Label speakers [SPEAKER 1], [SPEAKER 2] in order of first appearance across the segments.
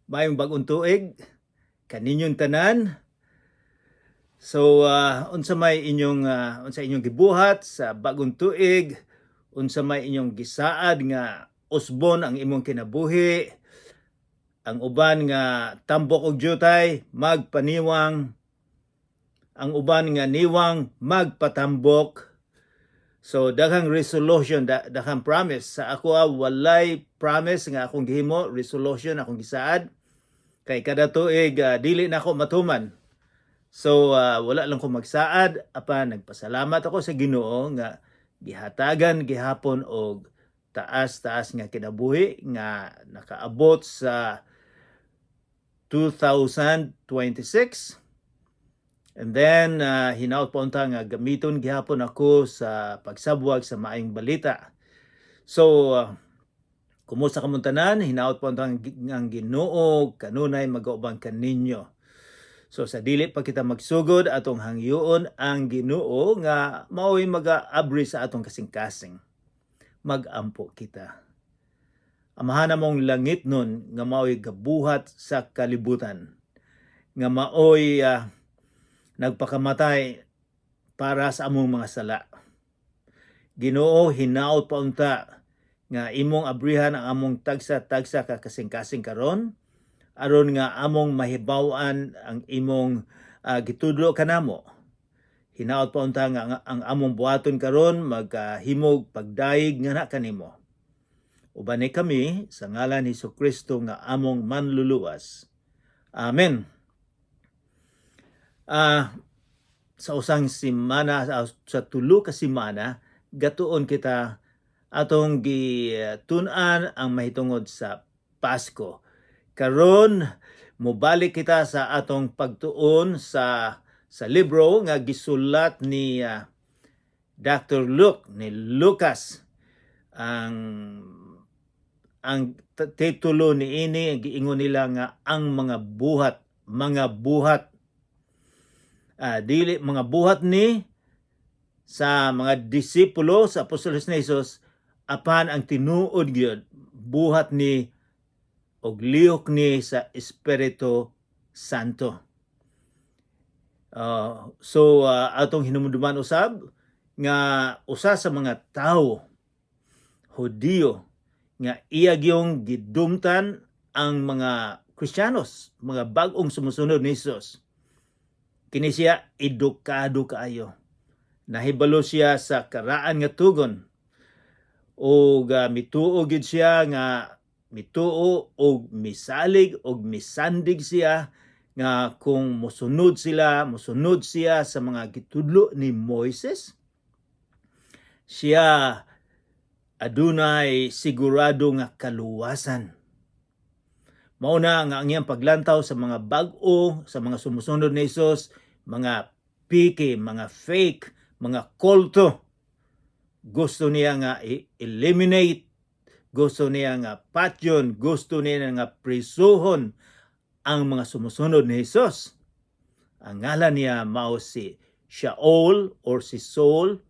[SPEAKER 1] Maayong bag-ong tuig kaninyong tanan. So unsa may inyong unsa inyong gibuhat sa bagong tuig? Unsa may inyong gisaad nga usbon ang imong kinabuhi? Ang uban nga tambok og jutay magpaniwang, ang uban nga niwang magpatambok. So daghang resolution, daghang promise. Sa ako walay promise nga akong gihimo, resolution akong gisaad. Kay kada tuig dili na ako matuman. So wala lang ko magsaad apan nagpasalamat ako sa Ginoo nga gihatagan gihapon og taas-taas nga kinabuhi nga nakaabot sa 2026. And then hinaut pa unta nga gamiton gihapon ako sa pagsabwag sa maayong balita. So kumusta kamong tanan? Hinaut pa unta ang Ginoo kanunay magauban kaninyo. So sa dili pa kita magsugod, atong hangyoon ang Ginoo nga mao'y magaabri sa atong kasing-kasing. Magampo kita. Amahan namong langitnon nga mao'y gabuhat sa kalibutan, nga mao'y nagpakamatay para sa among mga sala. Ginoo, hinaot pa unta nga imong abrihan ang among tagsa-tagsa ka kasing-kasing karon aron nga among mahibaw-an ang imong gitudlo kanamo. Hinaot pa unta nga ang among buhaton karon magahimog pagdayeg nga na kanimo. Ubani kami sa ngalan ni Kristo nga among manluluwas. Amen. Sa usang simana, sa tulo ka semana, gatuon kita atong gitun-an ang mahitungod sa Pasko. Karon mobalik kita sa atong pagtuon sa libro nga gisulat ni Dr. Luke, ni Lucas. Ang titulo niini, giingon nila nga ang mga buhat, mga buhat. Dili mga buhat ni sa mga disipulo sa apostoles ni Jesus, apan ang tinuod gyud buhat ni og lihok ni sa Espiritu Santo. So atong hinumduman usab nga usa sa mga tawo Hudiyo nga iya gyung gidumtan ang mga Kristiyanos, mga bag-ong sumusunod ni Jesus. Kini siya edukado kaayo. Nahibalo siya sa karaan nga tugon. Og mituo gid siya nga mituo og misalig og misandig siya nga kung mosunod sila, mosunod siya sa mga gitudlo ni Moises, siya adunay sigurado nga kaluwasan. Mao na nga ang iyang paglantaw sa mga bag-o, sa mga sumusunod ni Jesus, mga piki, mga fake, mga kulto. Gusto niya nga i-eliminate, gusto niya nga patyon, gusto niya nga prisuhon ang mga sumusunod ni Jesus. Ang ngalan niya mao si Shaul or si Saul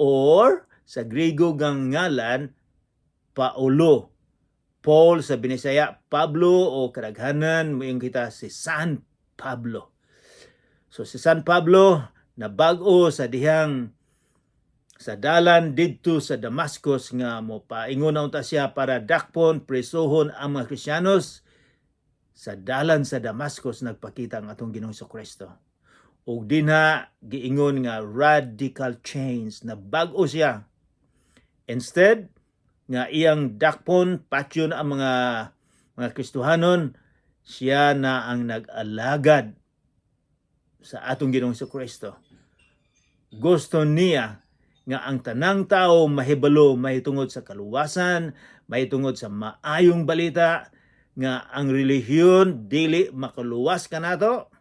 [SPEAKER 1] or sa Griego gang ngalan Paulo. Paul sa Binisaya, Pablo, o kadaghanan moingon kita si San Pablo. So si San Pablo nabag-o sa dihang sa dalan didto sa Damascus nga mo paingon na unta siya para dakpon, presohon ang mga Kristiyanos. Sa dalan sa Damascus nagpakita ang atong Ginoong Kristo. Ug dinha giingon nga radical change na bag-o siya. Instead nga iyang dakpon, patyon ang mga Kristohanon, siya na ang nag-alagad sa atong Ginoong Kristo. Gusto niya nga ang tanang tao mahibalo mahitungod sa kaluwasan, mahitungod sa maayong balita nga ang relihiyon dili makaluwas kanato,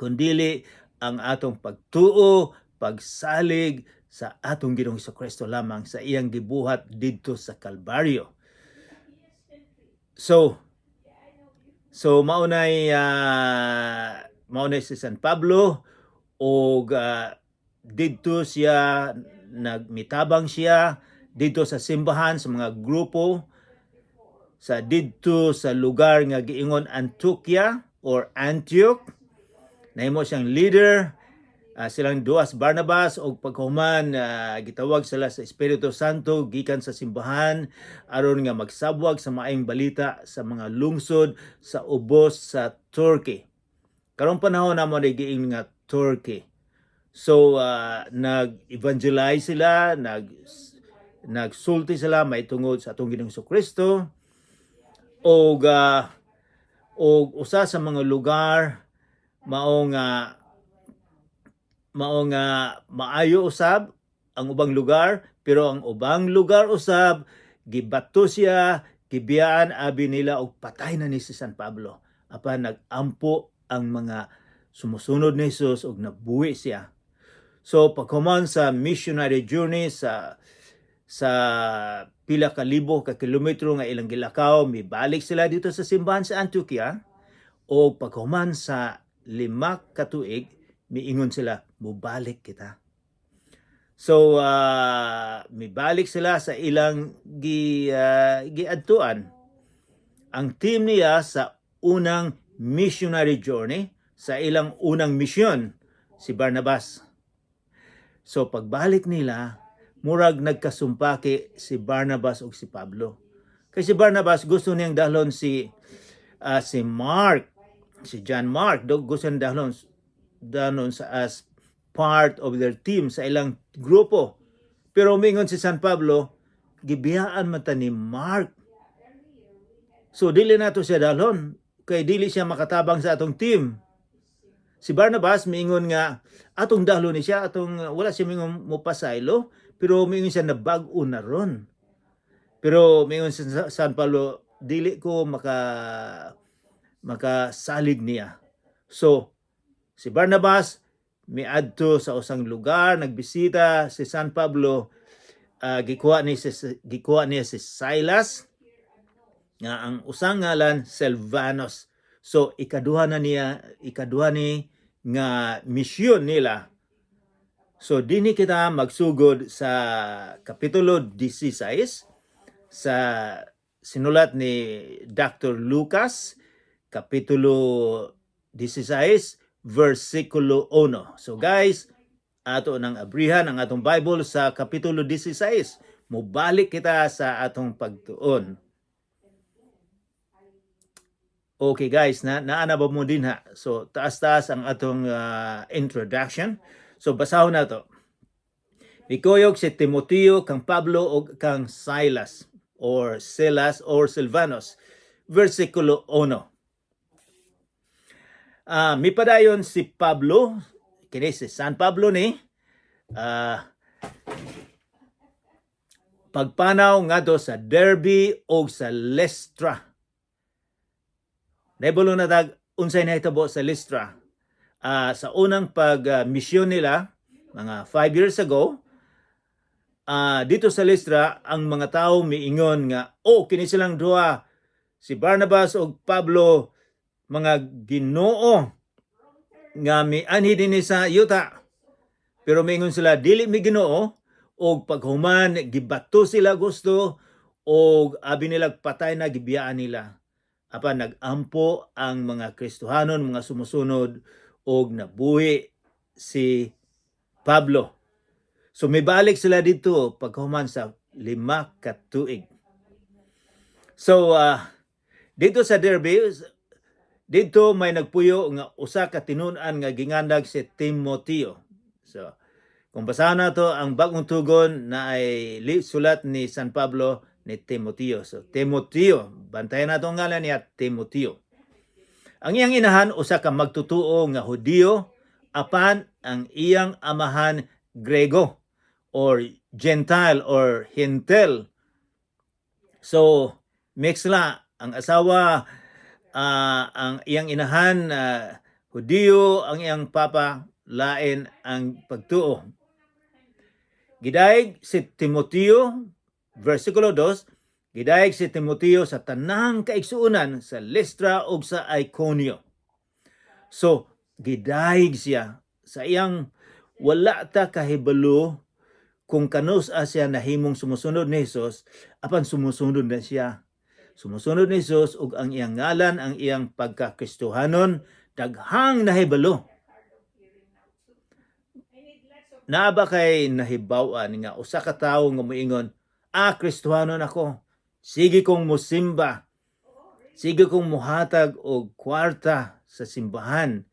[SPEAKER 1] kundili ang atong pagtuo, pagsalig sa atong Ginoong Kristo lamang sa iyang gibuhat didto sa Kalbaryo. So maunay si San Pablo og didto siya nagmitabang siya didto sa simbahan sa mga grupo. Sa didto sa lugar nga giingon Antioquia or Antioch. Nahimo siyang leader, silang duha si Barnabas, og pagkahuman gitawag sila sa Espiritu Santo gikan sa simbahan aron nga magsabwag sa maayong balita sa mga lungsod sa ubos sa Turkey. Karong panahon namo ni giingon nga Turkey. So nag-evangelize sila, nagsulti sila may tungod sa atong Ginoong Kristo og usa sa mga lugar mao nga maayo usab ang ubang lugar, pero ang ubang lugar usab gibato siya, gibiyaan, abi nila og patay na ni si San Pablo, apan nagampo ang mga sumusunod ni Jesus og nabuhi siya. So paghuman sa missionary journey sa pila ka libo ka kilometro nga ilang gilakaw, mibalik sila dito sa simbahan sa Antioquia o paghuman sa 5 ka tuig, miingon sila, "Mubalik kita." So mibalik sila sa ilang giadtuan. Ang team niya sa unang missionary journey, sa ilang unang misyon, si Barnabas. So pagbalik nila, murag nagkasumpaki si Barnabas ug si Pablo. Kay si Barnabas gusto niyang dalhon si Mark, si John Mark, do gusto niyang dalhon sa as part of their team, sa ilang grupo. Pero umingon si San Pablo, "Gibiyaan man ta ni Mark. So dili nato siya dalhon kay dili siya makatabang sa atong team." Si Barnabas miingon nga atong dalhon ni siya, atong wala siya mingon mopasaylo, pero miingon siya na bag-o na ron. Pero miingon si San Pablo, "Dili ko makasalig niya." So si Barnabas miadto sa usang lugar, nagbisita si San Pablo, gikuha niya si Silas nga ang usang ngalan Silvanos. So ikaduha na niya, ikaduha ni nga misyon nila. So dinhi kita magsugod sa kapitulo 16 sa sinulat ni Dr. Lucas, kapitulo 16 versikulo 1. So guys, ato nang abrihan ang atong Bible sa kapitulo 16. Mubalik kita sa atong pagtuon. Okay guys, na naana ba mo dinha? So taas-taas ang atong introduction. So basahon na to. Mikuyog si Timoteo kang Pablo ug kang Silas or Silas or Silvanos. Versikulo 1. Mipadayon si Pablo, kini si San Pablo ni, pagpanaw ngadto sa Derbe o sa Lystra. Naibalo na tag unsay nahitabo sa Lystra. Sa unang pag-misyon nila, mga 5 years ago, dito sa Lystra, ang mga tao miingon nga, "Oh, kini silang duha, si Barnabas ug Pablo, mga Ginoo nga mianhi dinhi sa yuta." Pero miingon sila, "Dili mi Ginoo," og paghuman gibato sila gusto og abi nila patay na, gibiyaan nila. Apan nagampo ang mga Kristohanon, mga sumusunod, og nabuhi si Pablo. So mibalik sila dito paghuman sa 5 ka tuig. So dito sa Derbe, dito may nagpuyo nga usa ka tinun-an nga gingandag si Timoteo. So kung basahan nato ang Bagong Tugon na ay sulat ni San Pablo ni Timoteo. So Timoteo, bantayan nato ang ngalan niya, Timoteo. Ang iyang inahan usa ka magtutuo nga Hudiyo, apan ang iyang amahan Grego or Gentile or Hentil. So mix la ang asawa, ang iyang inahan Hudiyo, ang iyang papa lain ang pagtuo. Gidayeg si Timoteo, versikulo 2, gidayeg si Timoteo sa tanang kaigsuonan sa Lystra ug sa Iconio. So, gidayeg siya sa iyang, wala ta kahibalo kung kanus-a siya nahimong sumusunod ni Jesus, apan sumusunod na siya. Sumusunod ni Jesus ug ang iyang ngalan, ang iyang pagkakristohanon, daghang nahibalo. Naa ba kay nahibaw-an nga usa ka tawo nga moingon, "Ah, Kristohanon ako. Sige kong musimba. Sige kong muhatag og kwarta sa simbahan."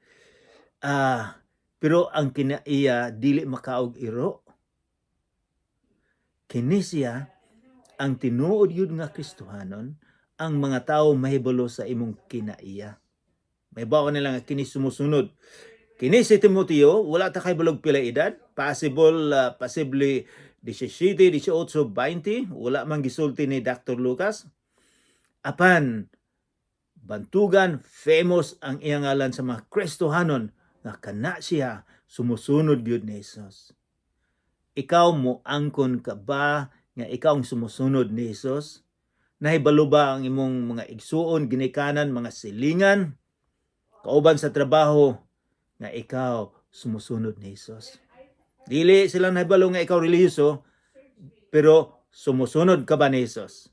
[SPEAKER 1] Ah, pero ang kinaiya dili makaog iro. Kini siya ang tinuod yun nga Kristohanon, ang mga tao mahibalo sa imong kinaiya. Mahibaw nila nga kini sumusunod. Kini si Timoteo, wala ta kahibalo og pila edad, possible possibly 17, 18, 20, wala man gisulti ni Dr. Lucas. Apan bantugan famous ang iyang ngalan sa mga Kristohanon nga kana siya sumusunod gyud ni Jesus. Ikaw, mo angkon ka ba nga ikaw ang sumusunod ni Jesus? Nahibalo ba ang imong mga igsuon, ginikanan, mga silingan, kauban sa trabaho nga ikaw sumusunod ni Jesus? Dili sila nahibalo nga ikaw relihiyoso, pero sumusunod ka ba ni Jesus?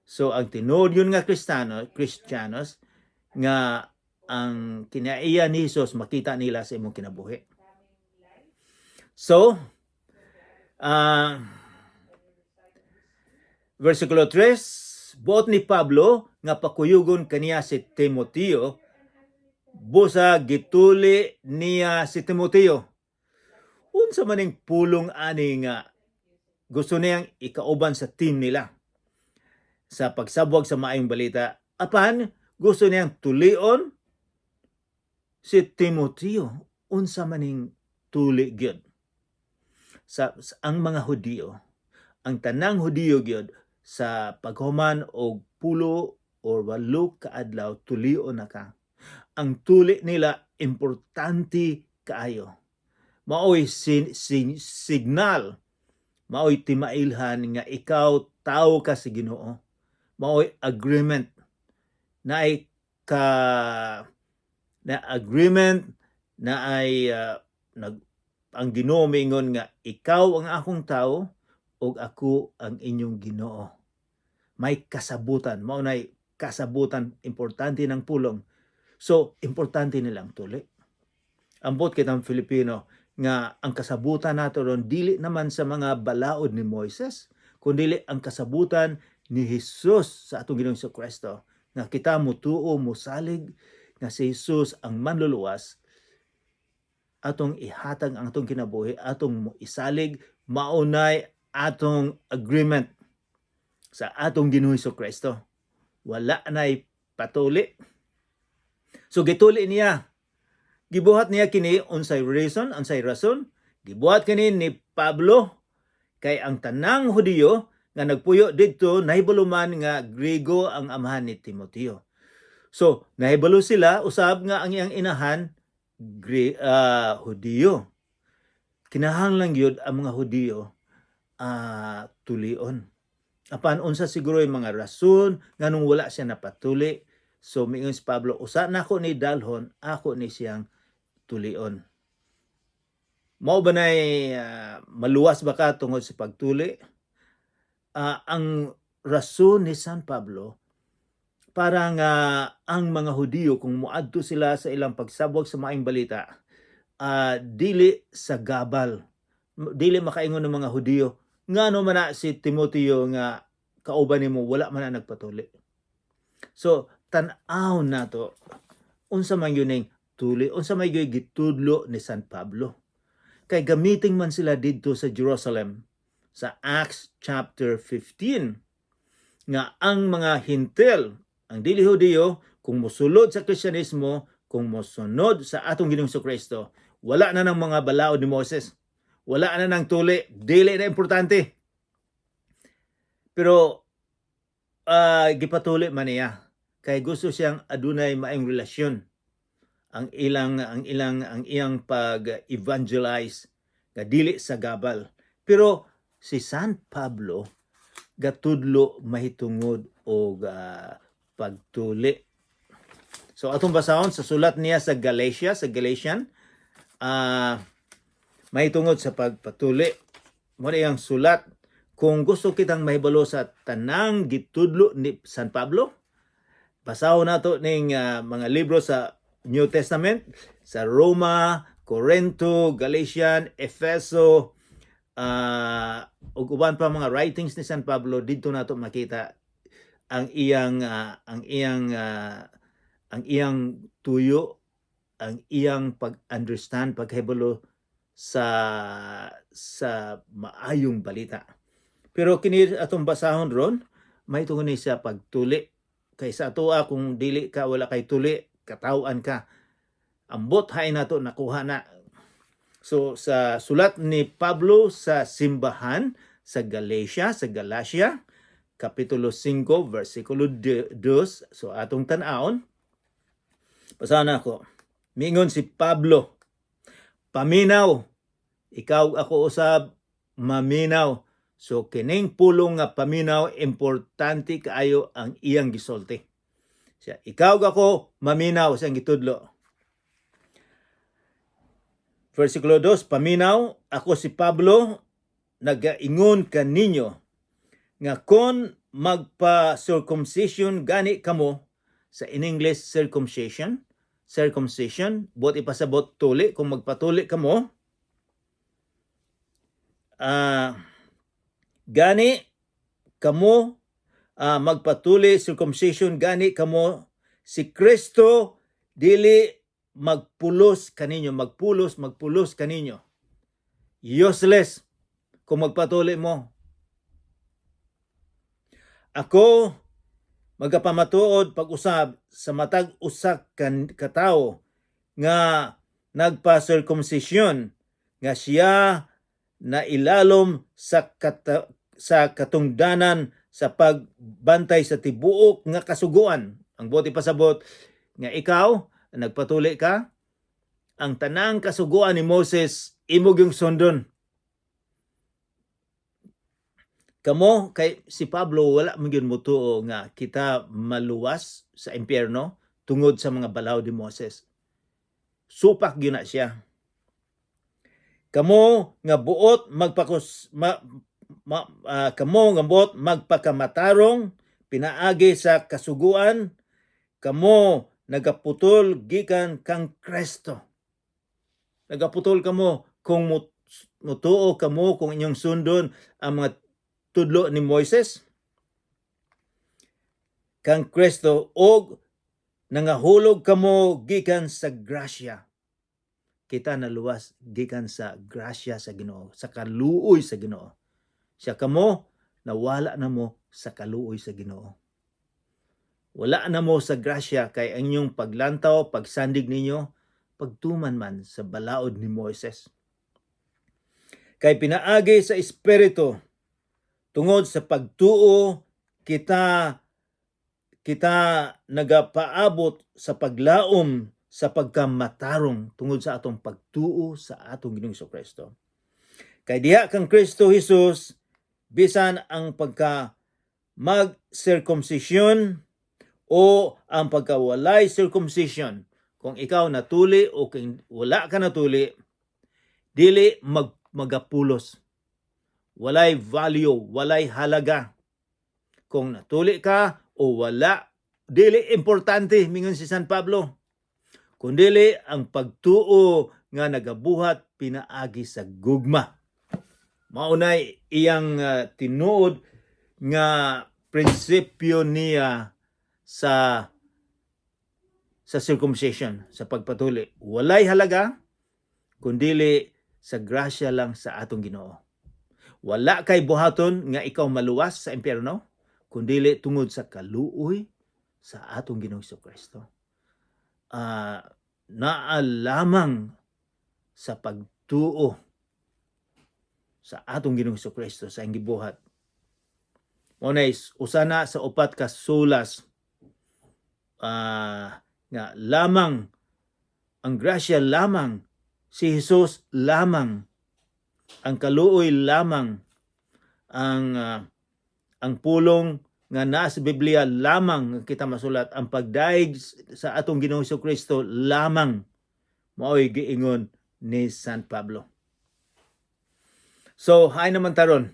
[SPEAKER 1] So ang tinuod yun nga Kristiyano, Kristiyanos nga ang kinaiya ni Jesus makita nila sa imong kinabuhi. So, versikulo 3, buot ni Pablo nga pakuyugon kaniya si Timoteo, busa gituli niya si Timoteo. Unsa man ning pulong ani nga gusto niyang ikauban sa team nila sa pagsabwag sa maayong balita, apan gusto niyang tulion si Timoteo? Unsa man ning tuli gyud? Sa ang mga Hudiyo, ang tanang Hudiyo gyud, sa paghuman og 78 ka adlaw, tulion na ka. Ang tuli nila importante kaayo. Maoy signal, maoy timailhan nga ikaw tao ka sa Ginoo. Maoy agreement na ay ka na agreement na ay nag ang Ginoo miingon nga ikaw ang akong tao ug ako ang inyong Ginoo. May kasabutan, mao nay kasabutan, importante ng pulong. So, importante nilang tuli. Ambot kitang Filipino nga ang kasabutan nato ron dili naman sa mga balaod ni Moises, kundi ang kasabutan ni Jesus sa atong Ginoong Kristo nga kita mutuo, musalig nga si Jesus ang manluluwas, atong ihatag ang atong kinabuhi, atong isalig, maunay atong agreement sa atong Ginoong Kristo. Wala nay patuli. So gituli niya. Gibuhat niya kini. Unsay reason, unsay rason? Gibuhat kini ni Pablo kay ang tanang Hudiyo nga nagpuyo didto nahibalo man nga Griego ang amahan ni Timoteo. So, nahibalo sila usab nga ang iyang inahan Hudiyo. Kinahanglan gyud ang mga Hudiyo tulion. Apan unsa siguro yung mga rason nganong wala siya napatuli? So miingon si Pablo, "Usa nako ni dalhon, ako ni siyang tulion." Mao ba nay maluwas ba ka tungod sa pagtuli? Ang rason ni San Pablo para nga ang mga Hudiyo, kung muadto sila sa ilang pagsabwag sa maayong balita, dili sa gabal, dili makaingon ng mga Hudiyo, "Ngano man na si Timoteo nga kauban nimo wala man na nagpatuli?" So tan-aw nato unsa man yun ning tuli, unsa may gyud gitudlo ni San Pablo, kay gamitin man sila didto sa Jerusalem sa Acts chapter 15 nga ang mga Hentil, ang dili Hudiyo, kung mosulod sa Kristyanismo, kung mosunod sa atong Ginoong Kristo, wala na ng mga balaod ni Moses. Wala na ng tuli, dili na importante. Pero gipatuli man niya kay gusto siyang adunay maayong relasyon ang iyang pag-evangelize nga dili sa gabal. Pero si San Pablo gatudlo mahitungod og pagtuli. So atong basahon sa sulat niya sa Galatia, sa Galatian, mahitungod sa pagpatuli. Mo na iyang sulat. Kung gusto kitang mahibalo sa tanang gitudlo ni San Pablo, basahon nato ning mga libro sa New Testament, sa Roma, Corinto, Galatian, Efeso, ug uban pa mga writings ni San Pablo. Didto nato makita ang iyang tuyo, ang iyang pag-understand, pagkahibalo sa maayong balita. Pero kini atong basahon ron, may tungod ni sa pagtuli. Kay sa atoa, kung dili ka, wala kay tuli, kataw-an ka. Ambot hain nato nakuha na. So sa sulat ni Pablo sa simbahan sa Galatia, sa Galatia, kapitulo 5, versikulo 2. So atong tan-awon. Basahan nako. Miingon si Pablo, "Paminaw, ikaw ako usab maminaw." So kining pulong nga "paminaw", importante kaayo ang iyang gisulti. Siya, "Ikaw ako maminaw", siyang gitudlo. Versikulo 2, "Paminaw, ako si Pablo, nagaingon kaninyo nga kon magpa-circumcision gani kamo," sa in English circumcision, circumcision, buot ipasabot tuli, kung magpatuli kamo, gani kamo, magpatuli, circumcision gani kamo, si Kristo dili magpulos kaninyo, magpulos, magpulos kaninyo. Useless kung magpatuli mo. "Ako magapamatuod pag-usab sa matag usa kan katawo nga nagpa-circumcision nga siya na ilalom sa katungdanan sa pagbantay sa tibuok nga kasuguan." Ang buot ipasabot nga ikaw nagpatuli ka, ang tanang kasuguan ni Moses imo gyung sundon. Kamo, kay si Pablo wala man gyud motuo nga kita maluwas sa impyerno tungod sa mga balaod ni Moses. Supak gyud na siya. "Kamo nga buot magpakamatarong pinaagi sa kasuguan, kamo nagaputol gikan kang Kristo." Nagaputol kamo kung mutuo kamo, kung inyong sundon ang mga tudlo ni Moises, kang Kristo, og nangahulog kamo gikan sa grasya. Kita naluwas gikan sa grasya sa Ginoo, sa kaluoy sa Ginoo. Siya kamo nawala na mo sa kaluoy sa Ginoo. Wala na mo sa grasya kay ang inyong paglantaw, pagsandig ninyo, pagtuman man sa balaod ni Moises. "Kay pinaagi sa Espiritu tungod sa pagtuo kita kita nagapaabot sa paglaom sa pagkamatarong tungod sa atong pagtuo sa atong Ginoong Kristo. Kay diha kang Kristo Jesus, bisan ang pagka mag-circumcision o ang pagkawalay circumcision, kung ikaw natuli o kung wala ka natuli, dili magapulos. Walay value, walay halaga. Kung natuli ka o wala, dili importante, mingon si San Pablo. Kundili ang pagtuo nga nagabuhat pinaagi sa gugma. Maunay iyang tinuod nga prinsipyo niya sa circumcision, sa pagpatuli. Walay halaga, kundili sa grasya lang sa atong Ginoo. Wala kay buhaton nga ikaw maluwas sa impyerno, kundili tungod sa kaluoy sa atong Ginoong Kristo. Naa lamang sa pagtuo sa atong Ginoong Kristo sa iyang gibuhat. Mao na usa na sa upat ka solas nga lamang ang grasya lamang, si Jesus lamang, ang kaluoy lamang, ang pulong nga naa sa Biblia lamang nga kita masulat, ang pagdayeg sa atong Ginoong Kristo lamang, mao'y giingon ni San Pablo. So, hay naman taron.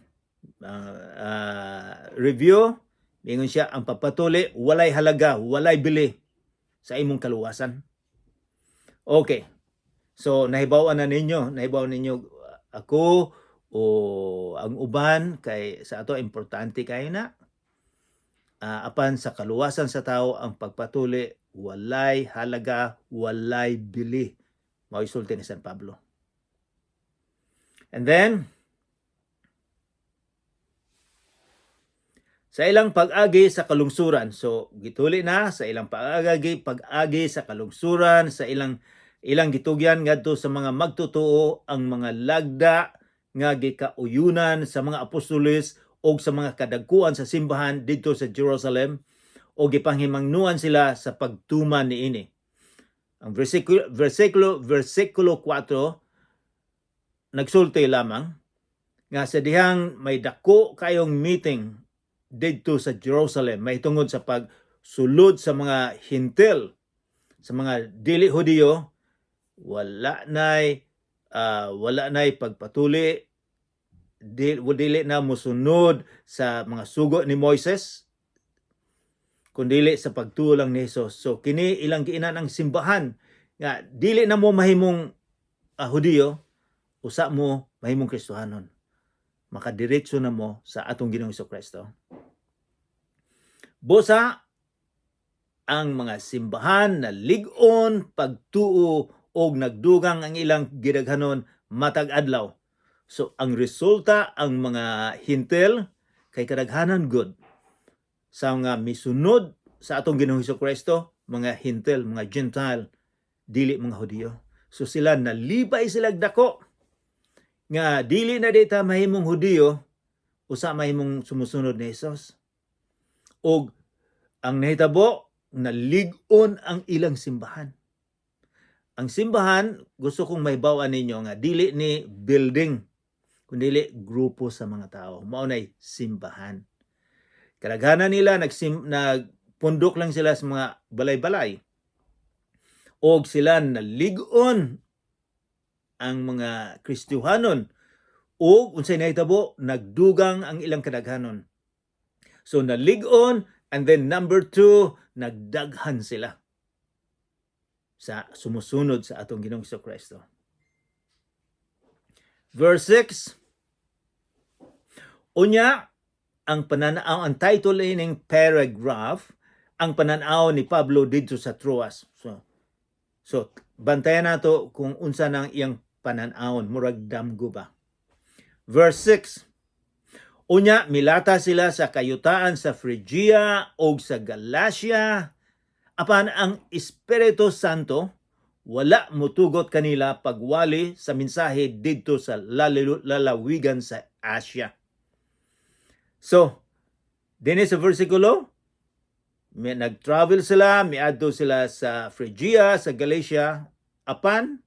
[SPEAKER 1] Review, ingon siya, ang pagpatuli walay halaga, walay bili sa imong kaluwasan. Okay. So nahibaw-an na ninyo, nahibaw ninyo ako o ang uban kay sa ato importante kay na. Apan sa kaluwasan sa tao, ang pagpatuli walay halaga, walay bili. Mao isulti ni San Pablo. And then sa ilang pag-agi sa kalungsuran. So gituli na sa ilang pag-agi sa kalungsuran, sa ilang ilang gitugyan ngadto sa mga magtotoo ang mga lagda nga gikauyunan sa mga apostoles og sa mga kadagkuan sa simbahan didto sa Jerusalem o gipanghimangnuan sila sa pagtuman niini. Ang versikulo 4 nagsulti lamang nga sa dihang may dako kayong meeting didto sa Jerusalem mahitungod sa pagsulod sa mga Hentil, sa mga dili Hudiyo, wala nay pagpatuli, dili na mosunod sa mga sugo ni Moises kundili sa pagtuo lang ni Jesus. So kini ilang giinan ang simbahan nga dili na mo mahimong Hudiyo, usa mo mahimong Kristohanon. Makadiretso na mo sa atong Ginoong Kristo. Busa ang mga simbahan na lig-on pagtuo og nagdugang ang ilang gidaghanon matag adlaw. So ang resulta, ang mga Hentil kay kadaghanan gud sa mga misunod sa atong Ginoong Kristo, mga Hentil, mga Gentile, dili mga Hudiyo. So sila nalipay sila dako nga dili na dita mahimong Hudiyo, usa mahimong sumusunod ni Jesus. Og ang nahitabo, nalig-on ang ilang simbahan. Ang simbahan, gusto kong mahibaw-an ninyo nga dili ni building, kundi grupo sa mga tao. Mao nay simbahan. Kadaghanan nila nagpundok lang sila sa mga balay-balay. Og sila nalig-on ang mga Kristohanon og unsay nahitabo, nagdugang ang ilang kadaghanon. So nalig-on and then number two, nagdaghan sila sa sumusunod sa atong Ginoong Kristo. Verse 6. Unya, ang pananaw, ang title ining paragraph, "Ang pananaw ni Pablo didto sa Troas." So bantayan nato kung unsa nang iyang pananawon, murag damgo ba. Verse 6. Unya, milata sila sa kayutaan sa Phrygia o sa Galatia, apan ang Espiritu Santo wala mutugot kanila pagwali sa mensahe didto sa lalawigan sa Asia. So, dinhi sa versikulo, may nag-travel sila, miadto sila sa Phrygia, sa Galatia, apan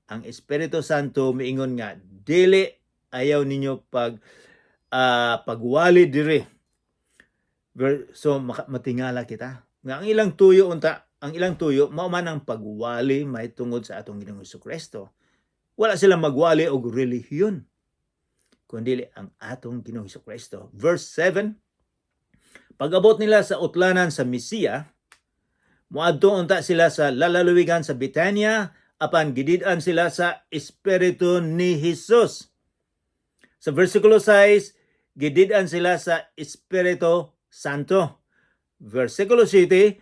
[SPEAKER 1] ang Espiritu Santo miingon nga dili, ayaw ninyo pagwali diri. So matingala kita nga ang ilang tuyo unta, ang ilang tuyo mao man ang pagwali mahitungod sa atong Ginoong Kristo. Wala sila magwali og relihiyon kundi ang atong Ginoong Kristo. Verse 7. Pag-abot nila sa utlanan sa Misia, muadto unta sila sa lalawigan sa Bitania, apan gidid-an sila sa Espiritu ni Jesus. Sa versikulo 6, gidid-an sila sa Espiritu Santo. Versikulo 7,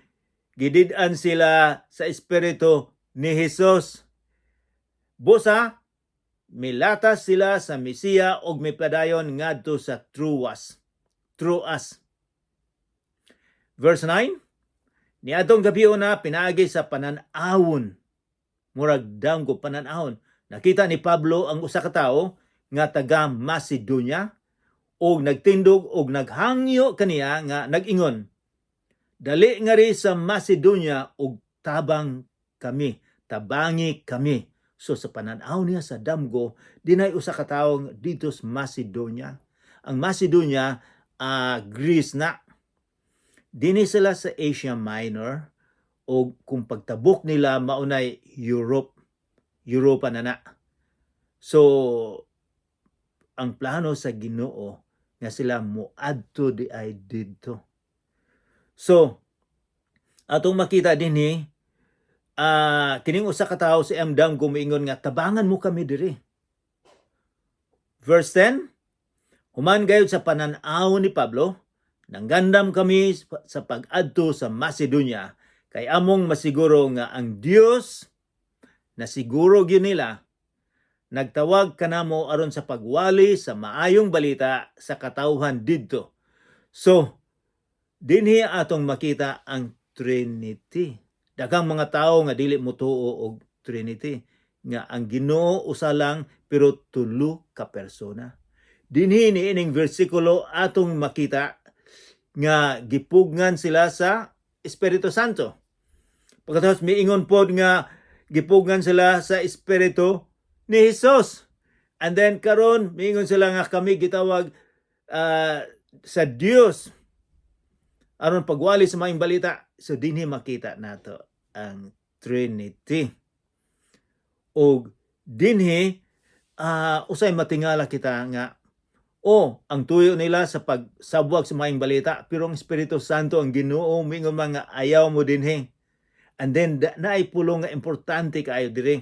[SPEAKER 1] gidid-an sila sa Espiritu ni Jesus. Busa, milatas sila sa Misia og mipadayon ngadto sa Troas. Troas. Verse 9, niadtong gabiuna pinaagi sa panan-awon. Murag damgo, panan-awon. Nakita ni Pablo ang usa ka tawo nga taga Macedonia og nagtindog og naghangyo kaniya nga nag-ingon, "Dali ngari sa Macedonia og tabang kami, tabangi kami." So sa pananaw niya sa damgo, dinay usa ka tawo dito sa Macedonia. Ang Macedonia, Greece na. Dinhi sila sa Asia Minor o kung pagtabok nila maunay Europe, Europa na na. So ang plano sa Ginoo nga sila moadto diay didto. So, atong makita dinhi, kining usa ka tawo sa amdam gumiingon nga tabangan mo kami diri. Verse 10, human gayud sa panan-aw ni Pablo, nanggandam kami sa pag-adto sa Macedonia kay among masiguro nga ang Dios na siguro gyud nila nagtawag kanamo aron sa pagwali sa maayong balita sa katawhan didto. So, dinhi atong makita ang Trinity. Daghang mga tawo nga dili motuo og Trinity, nga ang Ginoo usa lang pero tulo ka persona. Dinhi ni ining bersikulo atong makita nga gipugngan sila sa Espiritu Santo. Pagkatapos miingon pod nga gipugngan sila sa Espiritu ni Jesus. And then karon miingon sila nga kami gitawag sa Dios aron pagwali sa maayong balita. So dinhi makita nato ang Trinity. Og dinhi usay matingala kita nga o ang tuyo nila sa pagsabwag sa maayong balita, pero ang Espiritu Santo, ang Ginoo, miingon mga ayaw mo dinhi. And then naay pulong nga importante kaayo diri.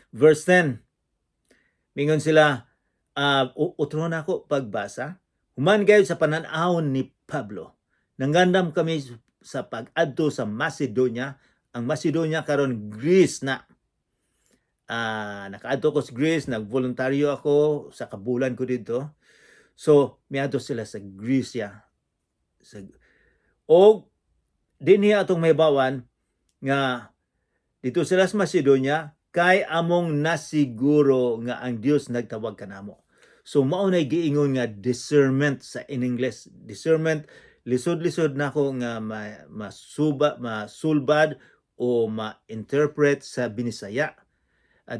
[SPEAKER 1] Verse 10. Mingon sila, utro na ako pagbasa. Human gayud sa panan-awon ni Pablo, nangandam kami sa pag-adto sa Macedonia. Ang Macedonia karon Greece na. Nakaadto ko sa Greece, nagvoluntaryo ako sa kabulan ko dito. So, miadto sila sa Grecia. Og dinhi atong mahibawan nga dito sila sa Macedonia kay among nasiguro nga ang Dios nagtawag kanamo. So mao nay giingon nga discernment sa in English. Discernment, lisod-lisod nako nga masuba, masulbad o ma-interpret sa Binisaya.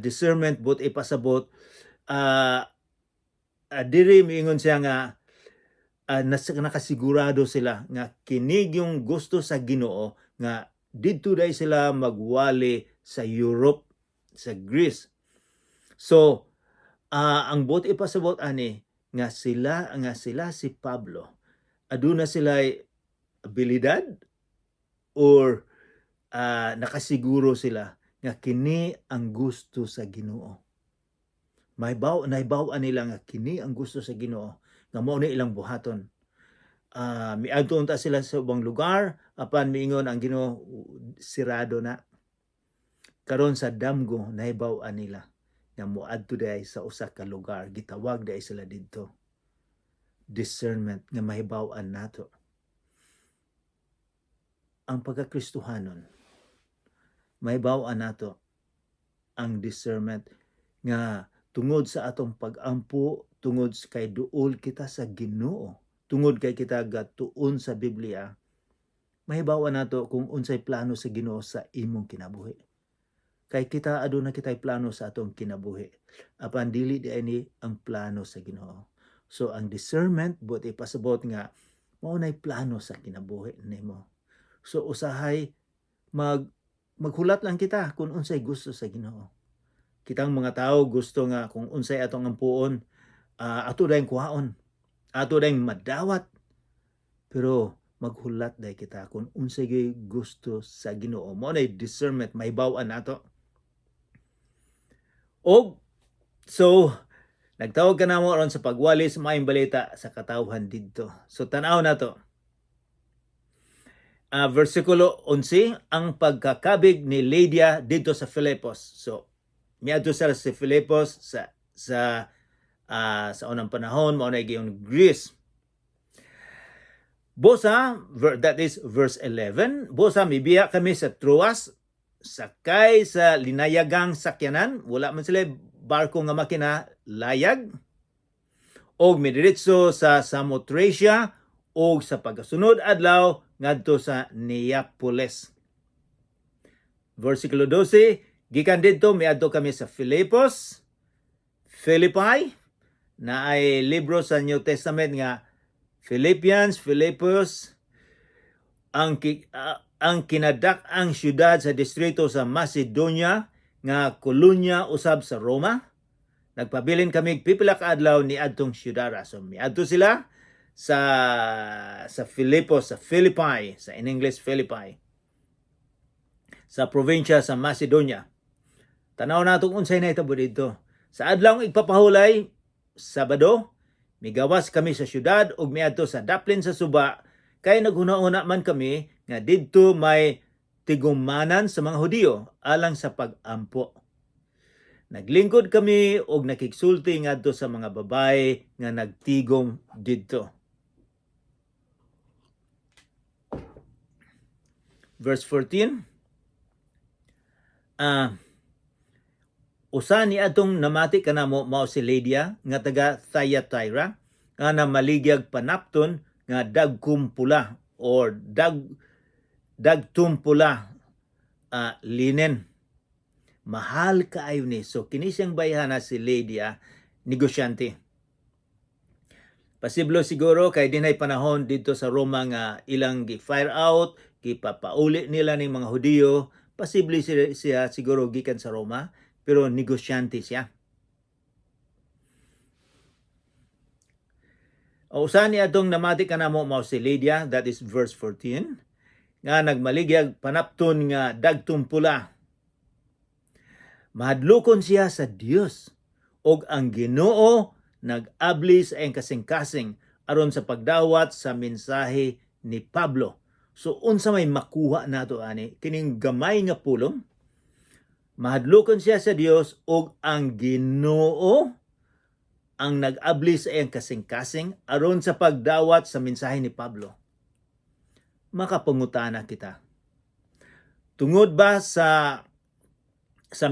[SPEAKER 1] Discernment but ipasabot, diri miingon siya nga nakasigurado sila nga kini yung gusto sa Ginoo nga didto dai sila magwali sa Europe, sa Greece. So ang buot ipasabot ani nga sila si Pablo aduna sila abilidad or nakasiguro sila nga kini ang gusto sa Ginoo. May baw naibaw nila nga kini ang gusto sa Ginoo nga mao ni ilang buhaton. Miadto unta sila sa ubang lugar apan miingon ang Ginoo sirado na. Karon sa damgo nahibaw-an nila nga moadto diay sa usa ka lugar, gitawag diay sila didto. Discernment nga mahibaw-an nato. Ang pagkakristohanon, mahibaw-an nato ang discernment nga tungod sa atong pag-ampo, tungod kay duol kita sa Ginoo, tungod kay kita gatuon sa Biblia, mahibaw-an nato kung unsay plano sa Ginoo sa imong kinabuhi. Kay kita aduna kitay plano sa atong kinabuhi. Apan dili diay ni ang plano sa Ginoo. So ang discernment buot ipasabot nga mao nay plano sa kinabuhi nimo. So usahay maghulat lang kita kung unsay gusto sa Ginoo. Kitang mga tao gusto nga kung unsay atong ampuon, ato dayong kuhaon. Ato dayong madawat. Pero maghulat day kita kung unsay gyud gusto sa Ginoo. Mao nay discernment, mahibaw-an nato. Og so nagtawag kanamo aron sa pagwali sa maayong balita sa katawhan didto. So tan-aw nato. Versikulo 11, ang pagkakabig ni Lydia didto sa Filipos. So miadto sila sa Filipos sa unang panahon, mao na yung Greece. Busa, that is verse 11, busa mibiya kami sa Troas, sakay sa linayagang sakyanan, wala man sila barko nga makina, layag, og midiretso sa Samothracia, og sa pagkasunod adlaw ngadto sa Neapolis. Versikulo 12, gikan didto miadto kami sa Filipos, Philippi, na ay libro sa New Testament nga Philippians, Filipos, ang kinadak-ang syudad sa distrito sa Macedonia nga kolonya usab sa Roma. Nagpabilin kami pipila ka adlaw ni adtong syudad. So miadto sila sa Filipos, sa Philippi, sa in English Philippi, sa probinsya sa Macedonia. Tanaw nato kung unsay nahitabo didto. Sa adlawng igpapahulay, Sabado, migawas kami sa syudad ug miadto sa daplin sa suba kay naghuna-huna man kami nga didto may tigumanan sa mga Hudiyo alang sa pag-ampo. Naglingkod kami og nakigsulti ngadto sa mga babae nga nagtigom didto. Verse 14. Usa ni atong namati kanamo mao si Lydia nga taga Thyatira nga namaligyag panapton nga dagkum pula or dagtum pula linen. Mahal kaayo ni. So kini siyang bayhana, si Lydia, negosyante. Pasiblo siguro kay dinay panahon dito sa Roma nga ilang gi-fire out, gipapauli nila ning mga Hudiyo. Posible siya siguro gikan sa Roma, pero negosyante siya. O usa ni atong namati kanamo mao si Lydia, that is verse 14, nga nagmaligyag panapton nga dagtum pula. Mahadlokon siya sa Dios og ang Ginoo nag-abli sa iyang kasing-kasing aron sa pagdawat sa mensahe ni Pablo. So unsa may makuha nato ani kining gamay nga pulong? Mahadlokon siya sa Dios ug ang Ginoo ang nag-abli sa iyang kasing-kasing aron sa pagdawat sa mensahe ni Pablo. Makapangutana kita. Tungod ba sa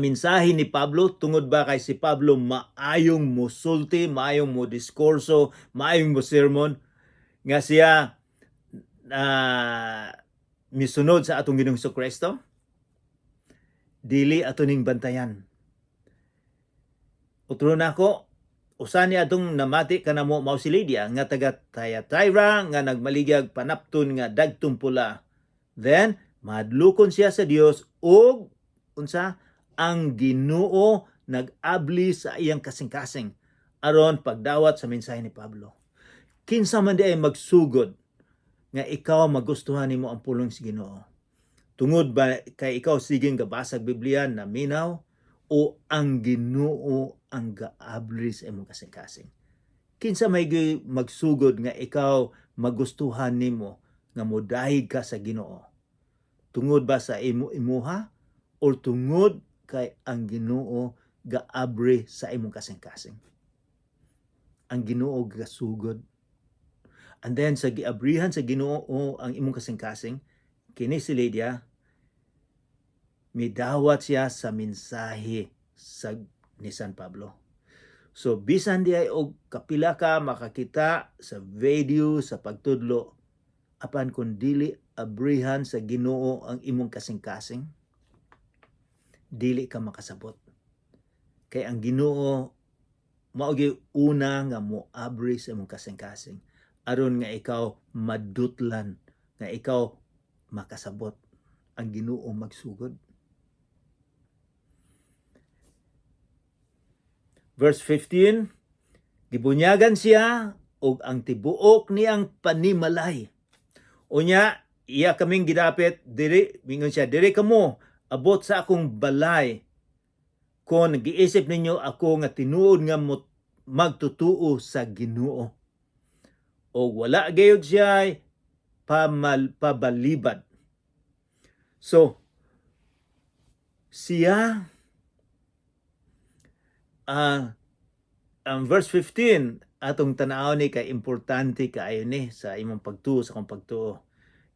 [SPEAKER 1] mensahe ni Pablo, tungod ba kay si Pablo maayong musulti, maayong mo diskurso, maayong mo sermon, nga siya misunod sa atong Ginoong Kristo? Dili ato ning bantayan. Utro nako, usa ni atong namati kanamo mao si Lydia nga taga Thyatira nga nagmaligyag panapton nga dagtum pula. Then mahadlokon siya sa Dios ug unsa, ang Ginoo nag-abli sa iyang kasing-kasing aron pagdawat sa mensahe ni Pablo. Kinsa man di ay magsugod nga ikaw magustuhan nimo ang pulong sa Ginoo? Tungod ba kay ikaw sigeng gabasag Biblia, naminaw, o ang Ginoo ang gaabli sa imong kasing-kasing? Kinsa may magsugod nga ikaw magustuhan nimo nga modahig ka sa Ginoo? Tungod ba sa imo imuha or tungod kay ang Ginoo gaabre sa imong kasing-kasing? Ang Ginoo gasugod. And then sa giabrihan sa Ginoo ang imong kasing-kasing, kini si Lydia midawat siya sa mensahe sa ni San Pablo. So bisan di ay og kapila ka makakita sa video sa pagtudlo, apan kung dili abrihan sa Ginoo ang imong kasing-kasing, dili ka makasabot. Kay ang Ginoo mao gyud una nga moabri sa imong kasing-kasing aron nga ikaw madutlan, nga ikaw makasabot. Ang Ginoo magsugod. Verse 15, gibunyagan siya og ang tibuok niyang panimalay. Unya, iya kaming gidapit diri, mingon siya, "Diri kamo abot sa akong balay kon giisip ninyo ako nga tinuod nga magtutuo sa Ginoo." O wala gayud siya pabalibad. So siya, ang verse 15 atong tanaw ni kay importante kaayo ni sa imong pagtuo, sa akong pagtuo.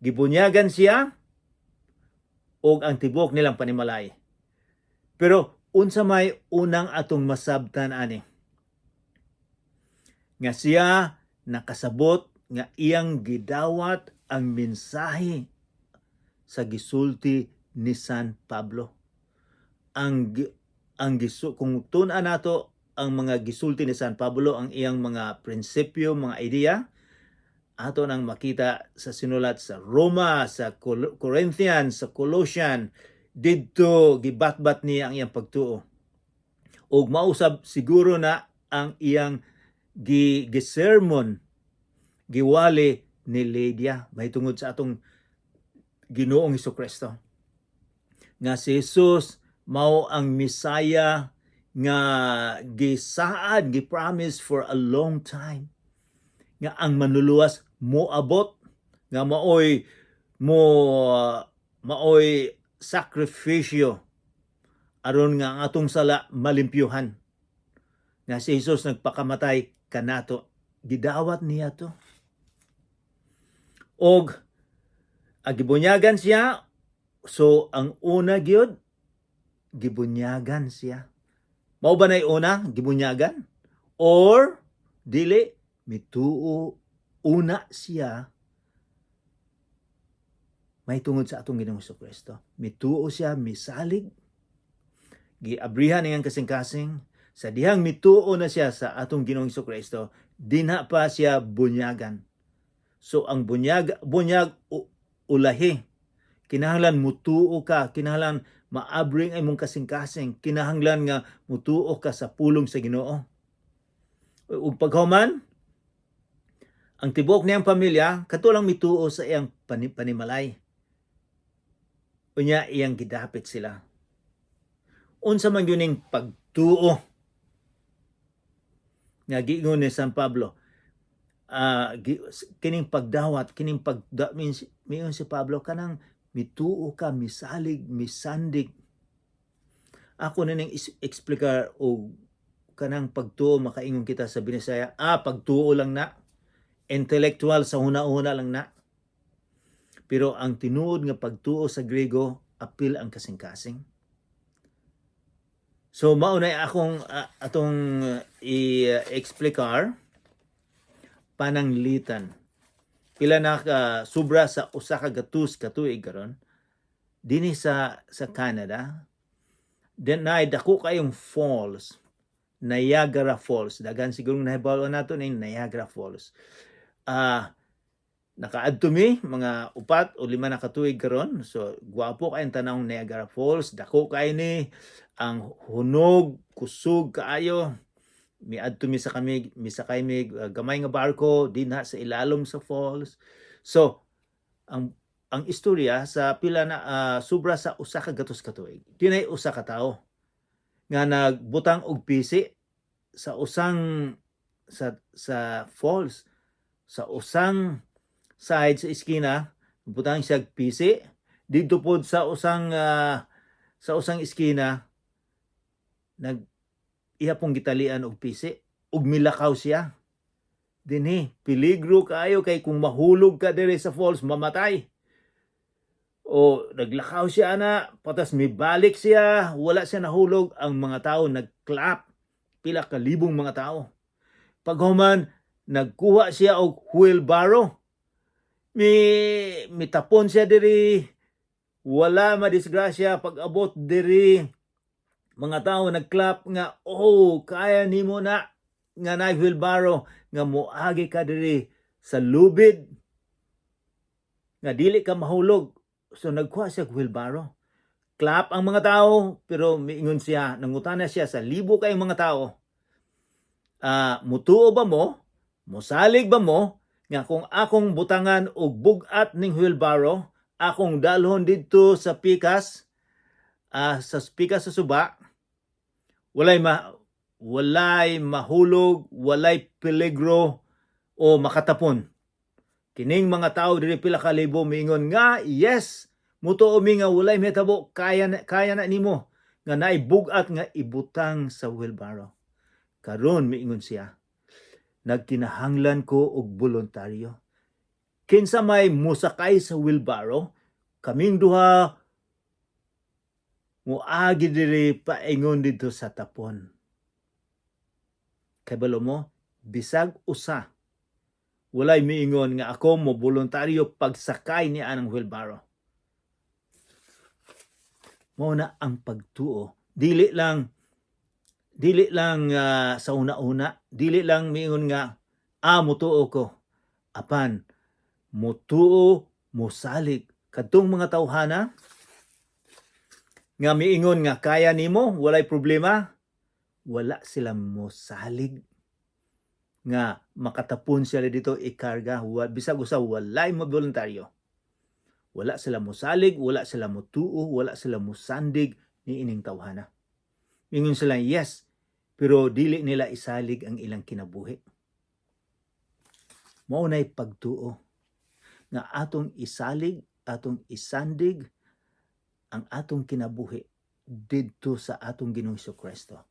[SPEAKER 1] Gibunyagan siya og ang tibok nilang panimalay. Pero unsa may unang atong masabtan ani? Nga siya nakasabot nga iyang gidawat ang mensahe sa gisulti ni San Pablo. Ang gisu kung tun-an nato ang mga gisulti ni San Pablo, ang iyang mga prinsipyo, mga ideya, ato nang makita sa sinulat sa Roma, sa Corinthians, sa Colossian, didto gibatbat niya ang iyang pagtuo. Ug mausab siguro na ang iyang gi gisermon, giwali ni Lydia mahitungod sa atong Ginoong Kristo, nga si Jesus mao ang Misaya nga gisaad, gi-promise for a long time, nga ang Manluluwas moabot, nga maoy sakripisyo aron nga ang atong sala malimpyuhan, nga si Jesus nagpakamatay kanato. Gidawat niya to og gibunyagan siya. So ang una gyud, gibunyagan siya. Mao ba nay una, gibunyagan, or dili mituo una siya mahitungod sa atong Ginoong Kristo? Mituo siya, misalig, giabrihan niyang kasing-kasing. Sa dihang mituo na siya sa atong Ginoong Kristo, dinha pa siya bunyagan. So ang bunyag ulahi. Kinahanglan mutuo ka, kinahanglan maabri ang imong kasing-kasing, kinahanglan nga mutuo ka sa pulong sa Ginoo. Ug paghuman, ang tibuok niyang pamilya kato lang mituo sa iyang panimalay. Unya iyang gidapit sila. Unsa man gyud ning pagtuo nga giingon ni San Pablo? Kining pagdawat, kining pagda, means miingon si Pablo kanang mituo ka, misalig, misandig. Ako na ning explicar og kanang pagtuo, makaingon kita sa Binisaya, "Ah, pagtuo lang na, intellectual, sa huna-huna lang na." Pero ang tinuod nga pagtuo sa Grego, apil ang kasing-kasing. So mao na akong atong i-explicar pananglitan. Pila na ka sobra sa 100 ka tuig karon dinhi sa Canada, then naay dako kayong falls, Niagara Falls. Daghan siguro nahibalo nato ning Niagara Falls. Nakaadto mi mga 4 o 5 na katuig karon. So gwapo kayong tanawong Niagara Falls, dako kay ni ang hunog, kusog kaayo. Miadto mi sa kami, misakay mi gamay nga barko dinha sa ilalom sa falls. So ang istorya, sa pila na sobra sa 100 ka tuig, dinay usa ka tawo nga nagbutang og pisi sa usang sa falls, sa usang side sa iskina, butang siya og pisi didto pod sa usang iskina, nag iya pong gitalian og pisi ug milakaw siya dinhi. Peligro kaayo kay kung mahulog ka diri sa falls, mamatay. O naglakaw siya ana, patas mibalik siya, wala siya nahulog. Ang mga tao nagclap, pila ka libong mga tao. Paghuman, nagkuha siya og wheelbarrow, mi mitapon siya diri, wala madisgrasya. Pag abot diri, mga tao nagclap nga, "Oh, kaya nimo na nga na wheelbarrow nga moagi ka diri sa lubid nga dili ka mahulog." So nagkuha siya og wheelbarrow, clap ang mga tao, pero miingon siya, nangutana siya sa libo kayong mga tao, "Mutuo ba mo, musalig ba mo nga kung akong butangan og bug-at ning wheelbarrow, akong dalhon didto sa pikas sa suba, walay mahulog, walay peligro o makatapon?" Kining mga tao diri, pila ka libo, miingon nga, "Yes, mutuo mi nga walay mahitabo, kaya na nimo nga naay bug-at nga ibutang sa wheelbarrow." Karon miingon siya, "Nagkinahanglan ko og voluntaryo. Kinsa may musakay sa wheelbarrow, kaming duha muagi diri paingon didto sa tapon." Kabalo mo, bisag usa walay miingon nga ako mo voluntaryo pagsakay ni anang wheelbarrow. Mao na ang pagtuo. Dili lang sa una-una, dili lang miingon nga, "Ah, mutuo ko." Apan mutuo, mosalig. Kadtong mga tawhana nga miingon nga kaya nimo, walay problema, Wala sila mosalig nga makatapon sila dito ikarga. Bisag usa walay mo voluntaryo. Wala sila mosalig, wala sila motuo, wala sila mosandig ni ining tawhana. Mingon sila, "Yes," pero dili nila isalig ang ilang kinabuhi. Mao nay pagtuo nga atong isalig, atong isandig ang atong kinabuhi didto sa atong Ginoong Kristo.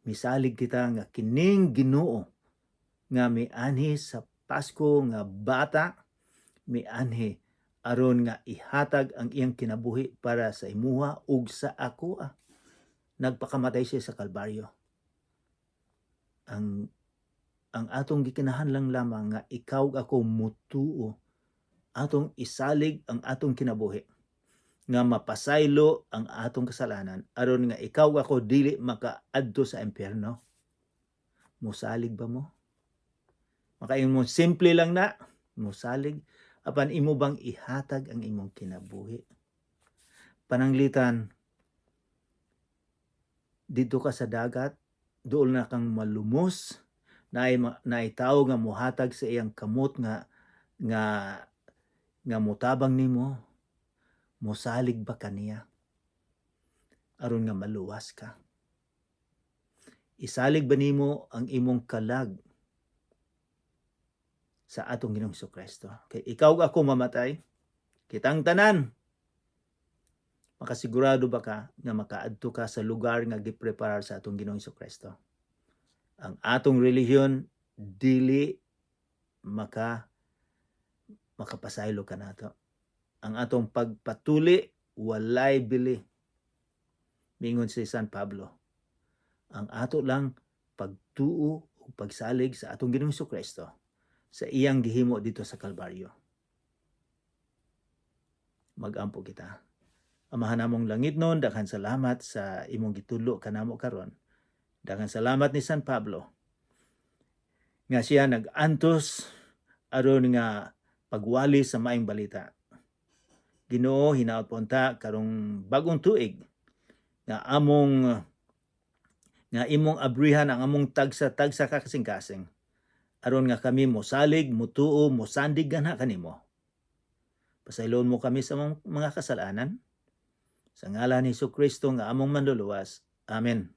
[SPEAKER 1] Misalig kita nga kining Ginoo nga mianhi sa Pasko nga bata, mianhi aron nga ihatag ang iyang kinabuhi para sa imuha ug sa akoa. Nagpakamatay siya sa Kalbaryo. Ang atong gikinahanglan lamang nga ikaw ug ako mutuo, atong isalig ang atong kinabuhi nga mapasaylo ang atong kasalanan aron nga ikaw ug ako dili makaadto sa impyerno. Musalig ba mo? Makaingon mo, "Simple lang na musalig," apan imo bang ihatag ang imong kinabuhi? Pananglitan didto ka sa dagat, duol na kang malumos, naay tawo nga muhatag sa iyang kamot nga mutabang nimo, mosalig ba kaniya aron nga maluwas ka? Isalig ba nimo ang imong kalag sa atong Ginoong Kristo? Kay ikaw ug ako mamatay, kitang tanan. Makasigurado ba ka nga makaadto ka sa lugar nga gipreparar sa atong Ginoong Kristo? Ang atong relihiyon dili makapasaylo kanato. Ang atong pagpatuli walay bili. Mingon si San Pablo. Ang ato lang pagtuo ug pagsalig sa atong Ginoong Kristo sa iyang gihimo dito sa Kalbaryo. Magampo kita. Amahan namong langitnon, daghan salamat sa imong gitudlo kanamo karon. Daghan salamat ni San Pablo nga siya nag-antos aron nga pagwali sa maayong balita. Ginoo, hinaot po unta karong bagong tuig nga imong abrihan ang among tagsa-tagsa ka kasing-kasing aron nga kami mosalig, mutuo, mosandig ganha kanimo. Pasayloon mo kami sa among mga kasalanan. Sa ngalan ni Kristo nga among manluluwas. Amen.